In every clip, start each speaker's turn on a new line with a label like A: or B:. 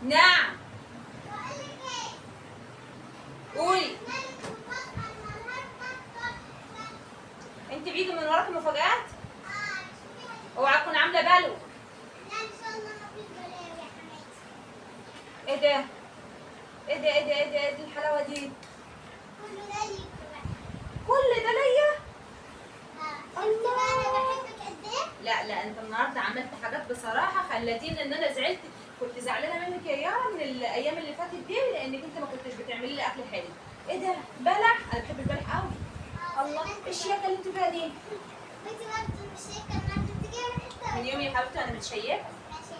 A: نعم قولي. انت بيجي من وراك مفاجآت؟ اوعى تكون عامله بلو.
B: لا ان شاء الله ما فيش بلاوي يا حماتي.
A: ايه ده؟ ايه ده ايه ده ايه ده ايه الحلاوة دي؟
B: كله ده ليكي بقى.
A: كل ده ليا؟
B: اه شفت بقى انا بحبك قد ايه؟
A: لا لا، انت النهارده عملت حاجات بصراحة خلتيني ان انا زعلت. كنت زعلانة منك يا يارا من الايام اللي فاتت دي، لانك انت ما كنتش بتعملي لي اكل حلو. ايه ده؟ بلح؟ انا بحب البلح قوي. الله، ايه الشياكه اللي انت فيها دي؟
B: وانت برضه مش شايفه النهارده انت جاية من حتة.
A: من يوم يا حبيبتي انا متشيكه.
B: ماشي يا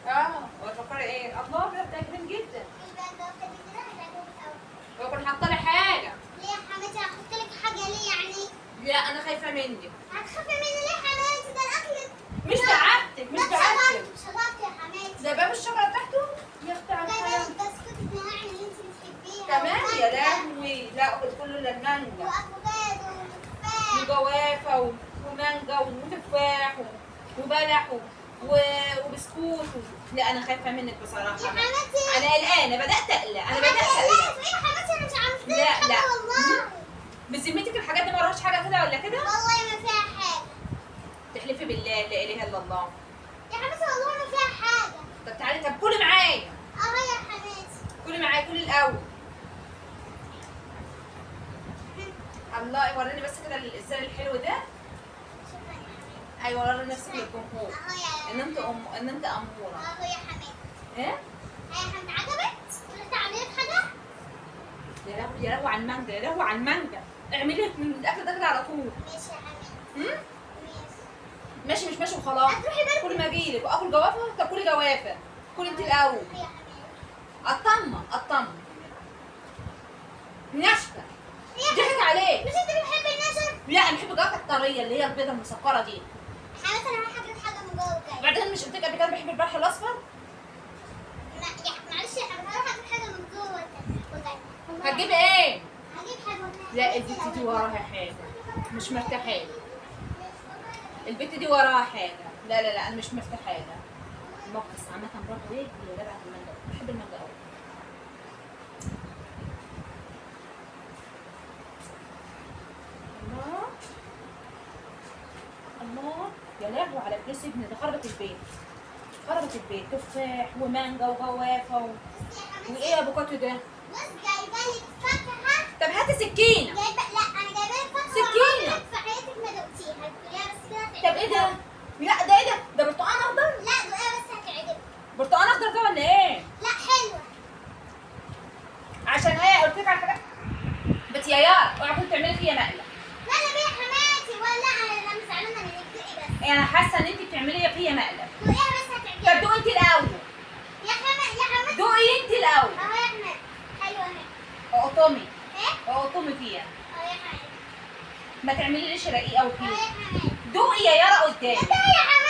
B: حماتي.
A: اه وتفكري ايه؟ الله، ده كريم جدا.
B: ايه بقى الجوافه دي كده؟ هتعجبك قوي.
A: واكون حاطه لي حاجة.
B: ليه يا حماتي هحط لك حاجة ليه يعني؟
A: لا انا خايفة منك.
B: هتخافي مني ليه يا حماتي؟ ده الاكل
A: مش بعبتك، مش
B: ده
A: بعبتك.
B: بشجرتي يا حماتي.
A: ده باب الشجرة بتاعته؟ يا اختي على
B: جايبه
A: الحلاوة.
B: لك بسكوت النواعم اللي انت بتحبيها.
A: تمام يا لهوي. لا كله للمانجا.
B: وافوكادو وتفاح
A: وجوافه ومانجا وتفاح وبلح وبسكوت. لا انا خايفة منك بصراحة.
B: يا حماتي.
A: انا قلقانة، بدات اقلق، انا بدات اقلق.
B: ايه يا حماتي انا مش عملت لك
A: لا،
B: حاجة
A: لا.
B: والله.
A: بذمتك الحاجات دي ما وراهاش حاجة كده ولا كده؟
B: والله ما فيها حاجة.
A: تحلفي بالله لا اله الا الله.
B: يا حماتي والله ما فيها حاجة.
A: طب تعالي، طب كلي معايا.
B: اهو يا حماتي.
A: كلي معايا، كلي الاول. الله، وريني بس كده الازاز الحلو ده.
B: شكرا يا حماتي.
A: ايوه وريني نفسك للجمهور.
B: اهو يا
A: ان انت ان انت اموره.
B: اهو يا حماتي.
A: ايه؟
B: يا حماتي عجبت؟ ولا تعملي لك حاجة؟
A: يا لهوي يا لهوي على المانجا، يا لهوي على المانجا. اعملي لك من الاكل ده كده على طول.
B: ماشي يا حماتي.
A: ماشي مش ماشي وخلاص.
B: هتروحي بالك.
A: كل ما اجيلك واكل جوافه. طب كلي جوافه، كلي انت الاول.
B: يا حماتي.
A: اطمن اطمن. ناشفة. ضحك عليك.
B: مش انت بتحبي النشف؟
A: لا انا بحب الجوافه الطريه اللي هي البيضة المسكره دي.
B: حماتي انا هروح اجيب حاجة من جوه وجاية.
A: وبعدين مش قلت لك قبل كده بحب البلح الاصفر؟
B: معلش يا حماتي هروح اجيب حاجة من جوه وجاية.
A: هتجيبي ايه؟
B: هجيب حاجة.
A: لا البت دي وراها حاجة، مش مرتاحة لها. البت دي وراها حاجة. لا لا لا انا مش مرتاحة لها. الموقف عامة برضه ايه؟ هي دلعت المانجا، بحب المانجا قوي. الله الله، يا لهوي على فلوس ابني ده، خربت البيت، خربت البيت. تفاح ومانجا وجوافه وايه يا افوكاتو ده؟
B: بص جايبه لك فاكهة.
A: طب هاتي سكينة.
B: جايبه، لا انا جايبه لك فاكهة
A: سكينة.
B: عمرك في حياتك ما دقتيها، هتاكليها بس كده هتعجبك.
A: طب ايه ده؟ لا ده ايه ده؟ ده برتقان اخضر؟
B: لا دوقيها بس هتعجبك.
A: برتقان اخضر ده ولا ايه؟
B: لا حلوة.
A: عشان ايه قلت لك على حاجة؟ بس يا يارا اوعي كنت تعملي فيا مقلب.
B: لا لا بيه يا حماتي، ولا انا مش زعلانة منك، دوقي بس.
A: انا حاسه ان انت بتعملي فيا مقلب.
B: دوقيها بس هتعجبك.
A: طب دوقي انت الاول.
B: يا حماتي يا حماتي.
A: دوقي انت الاول.
B: اهو يا حماتي حلوة اهي.
A: اقطمي.
B: ايه؟
A: اقطمي فيها.
B: اهو يا حماتي.
A: ما تعمليليش رقيق قوي
B: اهو
A: فيها.
B: يا حماتي.
A: دوقي يا يارا قدامي.
B: ده يا حماتي.